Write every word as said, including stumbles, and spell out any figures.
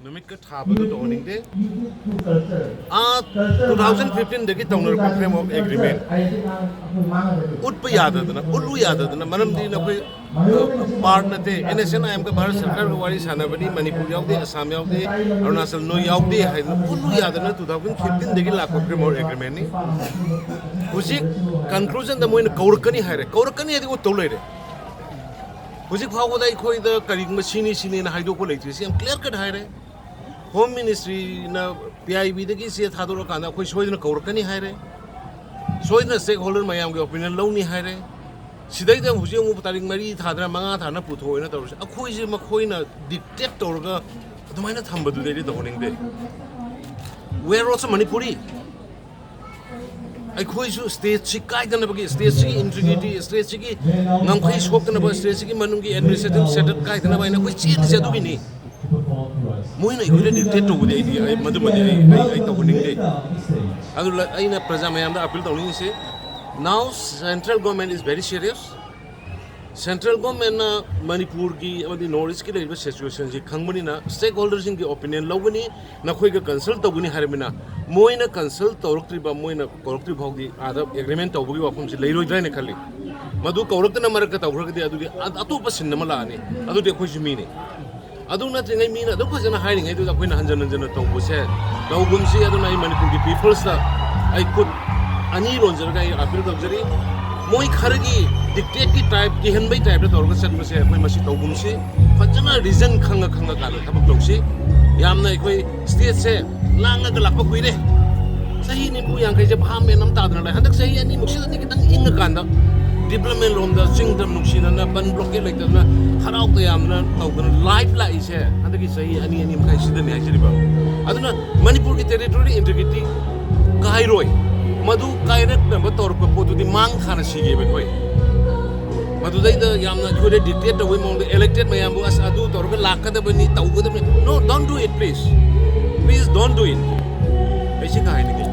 ꯅꯨꯃꯤꯠꯀ ꯊꯥꯕꯗꯨ ꯇꯧꯍꯟꯅꯤꯡꯗꯦ꯫ ꯑꯥ, two thousand fifteen ꯗꯒꯤ ꯇꯧꯅꯔꯛꯄ framework agreement ꯎꯠꯄ ꯌꯥꯗꯗꯅ, ꯎꯠꯂꯨ ꯌꯥꯗꯗꯅ, ꯃꯔꯝꯗꯤ ꯅꯈꯣꯏ part ꯅꯠꯇꯦ꯫ NSCN-IM ꯒ ꯚꯥꯔꯠ ꯁꯔꯀꯥꯔꯒ ꯋꯥꯔꯤ ꯁꯥꯟꯅꯕꯅꯤ, ꯃꯅꯤꯄꯨꯔ ꯌꯥꯎꯗꯦ, ꯑꯁꯥꯝ ꯌꯥꯎꯗꯦ, ꯑꯔꯨꯅꯥꯆꯜ ꯅꯣꯏ ꯌꯥꯎꯗꯦ ꯍꯥꯏꯗꯅ ꯎꯠꯂꯨ ꯌꯥꯗꯅ two thousand fifteen ꯗꯒꯤ ꯂꯥꯛꯄ framework agreement ꯅꯤ꯫ ꯍꯧꯖꯤꯛ conclusion ꯗ ꯃꯣꯏꯅ ꯀꯧꯔꯛꯀꯅꯤ ꯍꯥꯏꯔꯦ, ꯀꯧꯔꯛꯀꯅꯤ ꯍꯥꯏꯗꯤ ꯎꯠꯇꯧ ꯂꯩꯔꯦ꯫ ꯍꯧꯖꯤꯛ ꯐꯥꯎꯕꯗ ꯑꯩꯈꯣꯏꯗ ꯀꯔꯤꯒꯨꯝꯕ ꯁꯤꯅꯤ ꯁꯤꯅꯦꯅ ꯍꯥꯏꯗꯣꯛꯄ ꯂꯩꯇ꯭ꯔꯤ꯫ ꯁꯤ ꯌꯥꯝ clear cut ꯍꯥꯏꯔꯦ꯫ Home Ministry ꯅ PIB ꯗꯒꯤ ꯆꯦ ꯊꯥꯗꯣꯔꯛꯀꯥꯟꯗ ꯑꯩꯈꯣꯏ ꯁꯣꯏꯗꯅ ꯀꯧꯔꯛꯀꯅꯤ ꯍꯥꯏꯔꯦ꯫ ꯁꯣꯏꯗꯅ stakeholder ꯃꯌꯥꯝꯒꯤ opinion ꯂꯧꯅꯤ ꯍꯥꯏꯔꯦ꯫ ꯁꯤꯗꯩꯗ ꯍꯧꯖꯤꯛ ꯑꯃꯨꯛ ꯇꯥꯔꯤꯛ ꯃꯔꯤ ꯊꯥꯗꯅ, ꯃꯉꯥ ꯊꯥꯗꯅ ꯄꯨꯊꯣꯛꯑꯣꯅ ꯇꯧꯔꯤꯁꯦ꯫ ꯑꯩꯈꯣꯏꯁꯦ ꯃꯈꯣꯏꯅ dictate ꯇꯧꯔꯒ ꯑꯗꯨꯃꯥꯏꯅ ꯊꯝꯕꯗꯨꯗꯤ ꯑꯩꯗꯤ ꯇꯧꯍꯟꯅꯤꯡꯗꯦ꯫ We are also Manipuri꯫ ꯑꯩꯈꯣꯏꯁꯨ state ꯁꯤ ꯀꯥꯏꯗꯅꯕꯒꯤ, state ꯁꯤꯒꯤ integrity, state ꯁꯤꯒꯤ ꯉꯝꯈꯩ ꯁꯣꯛꯇꯅꯕ, state ꯁꯤꯒꯤ ꯃꯅꯨꯡꯒꯤ administrative setup ꯀꯥꯏꯗꯅꯕ ꯍꯥꯏꯅ ꯑꯩꯈꯣꯏ ꯆꯦꯜꯂꯤꯁꯦ ꯑꯗꯨꯒꯤꯅꯤ꯫ ꯃꯣꯏꯅ ꯑꯩꯈꯣꯏꯗ dictate ꯇꯧꯕꯗꯤ ꯑꯩꯗꯤ, ꯑꯩ, ꯃꯗꯨꯃꯗꯤ ꯑꯩ, ꯑꯩ, ꯑꯩ ꯇꯧꯍꯟꯅꯤꯡꯗꯦ꯫ ꯑꯗꯨ ꯑꯩꯅ ꯄ꯭ꯔꯖꯥ ꯃꯌꯥꯝꯗ appeal ꯇꯧꯅꯤꯡꯉꯤꯁꯦ, now central government is very serious꯫ Central government ꯅ ꯃꯅꯤꯄꯨꯔꯒꯤ ꯑꯃꯗꯤ North East ꯀꯤ ꯂꯩꯔꯤꯕ situation ꯁꯤ ꯈꯪꯕꯅꯤꯅ stakeholder ꯁꯤꯡꯒꯤ opinion ꯂꯧꯒꯅꯤ, ꯅꯈꯣꯏꯒ consult ꯇꯧꯒꯅꯤ ꯍꯥꯏꯔꯕꯅꯤꯅ, ꯃꯣꯏꯅ consult ꯇꯧꯔꯛꯇ꯭ꯔꯤꯕ, ꯃꯣꯏꯅ ꯀꯧꯔꯛꯇ꯭ꯔꯤ ꯐꯥꯎꯗꯤ ꯑꯥꯗ agreement ꯇꯧꯕꯒꯤ ꯋꯥꯐꯝꯁꯤ ꯂꯩꯔꯣꯏꯗ꯭ꯔꯥ ꯍꯥꯏꯅ ꯈꯜꯂꯤ꯫ ꯃꯗꯨ ꯀꯧꯔꯛꯇꯅ ꯃꯔꯛꯇ ꯇꯧꯈ꯭ꯔꯒꯗꯤ ꯑꯗꯨꯗꯤ ꯑ-, ꯑꯇꯣꯞꯄ scene ꯑꯃ ꯂꯥꯛꯑꯅꯤ꯫ ꯑꯗꯨꯗꯤ ꯑꯩꯈꯣꯏꯁꯨ ꯃꯤꯅꯤ꯫ ꯑꯗꯨ ꯅꯠꯇ꯭ꯔꯤꯉꯩ ꯃꯤꯅ ꯑꯗꯨꯝ ꯐꯖꯅ ꯍꯥꯏꯔꯤꯉꯩꯗꯨꯗ ꯑꯩꯈꯣꯏꯅ ꯍꯟꯖꯟ ꯍꯟꯖꯟꯅ ꯇꯧꯕꯁꯦ ꯇꯧꯒꯨꯝꯁꯤ꯫ ꯑꯗꯨꯅ ꯑꯩ ꯃꯅꯤꯄꯨꯔꯒꯤ people ꯇ ꯑꯩ ꯈꯨꯠ ꯑꯅꯤ ꯂꯣꯟꯖꯔꯒ ꯑꯩ appeal ꯇꯧꯖꯔꯤ꯫ ꯃꯣꯏ ꯈꯔꯒꯤ dictate ꯀꯤ type, ꯀꯤꯍꯟꯕꯩ type ꯇ ꯇꯧꯔꯒ ꯆꯠꯄꯁꯦ ꯑꯩꯈꯣꯏ ꯃꯁꯤ ꯇꯧꯒꯨꯝꯁꯤ꯫ ꯐꯖꯅ reason ꯈꯪꯉ ꯈꯪꯉ ꯀꯥꯟꯗ ꯊꯕꯛ ꯇꯧꯁꯤ꯫ ꯌꯥꯝꯅ ꯑꯩꯈꯣꯏ state ꯁꯦ ꯂꯥꯡꯉꯒ ꯂꯥꯛꯄ ꯀꯨꯏꯔꯦ꯫ ꯆꯍꯤ ꯅꯤꯐꯨ ꯌꯥꯡꯈꯩꯁꯦ ꯚꯥꯞ ꯃꯦꯟ ꯑꯃ ꯇꯥꯗꯅ ꯂꯩ꯫ ꯍꯟꯗꯛ ꯆꯍꯤ ꯑꯅꯤꯃꯨꯛꯁꯤꯗꯗꯤ ꯈꯤꯇꯪ ꯏꯪꯉꯀꯥꯟꯗ development ꯔꯣꯝꯗ ꯆꯤꯡꯗ ꯅꯨꯡꯁꯤꯅꯅ, ꯕꯟ blockade ꯂꯩꯇꯗꯅ, ꯍꯔꯥꯎ ꯇꯌꯥꯝꯅ ꯇꯧꯗꯅ life ꯂꯥꯛꯏꯁꯦ ꯍꯟꯗꯛꯀꯤ ꯆꯍꯤ ꯑꯅꯤ, ꯑꯅꯤ ꯃꯈꯥꯏꯁꯤꯗꯅꯤ ꯍꯥꯏꯖꯔꯤꯕ꯫ ꯑꯗꯨꯅ ꯃꯅꯤꯄꯨꯔꯒꯤ territorial integrity ꯀꯥꯏꯔꯣꯏ꯫ ꯃꯗꯨ ꯀꯥꯏꯔꯛꯅꯕ ꯇꯧꯔꯛꯄ ꯄꯣꯠꯇꯨꯗꯤ ꯃꯥꯡ ꯊꯥꯅ ꯁꯤꯒꯦꯕ ꯑꯩꯈꯣꯏ꯫ ꯃꯗꯨꯗꯩꯗ ꯌꯥꯝꯅ ꯑꯩꯈꯣꯏꯗ dictate ꯇꯧꯕꯒꯤ ꯃꯑꯣꯡꯗ elected ꯃꯌꯥꯝꯕꯨ, "ꯑꯁ, ꯑꯗꯨ ꯇꯧꯔꯒ ꯂꯥꯛꯀꯗꯕꯅꯤ, ꯇꯧꯒꯗꯕꯅꯤ"꯫ No, don't do it, please. Please don't do it. ꯑꯩ ꯁꯤ ꯈꯔ ꯍꯥꯏꯅꯤꯡꯉꯤ꯫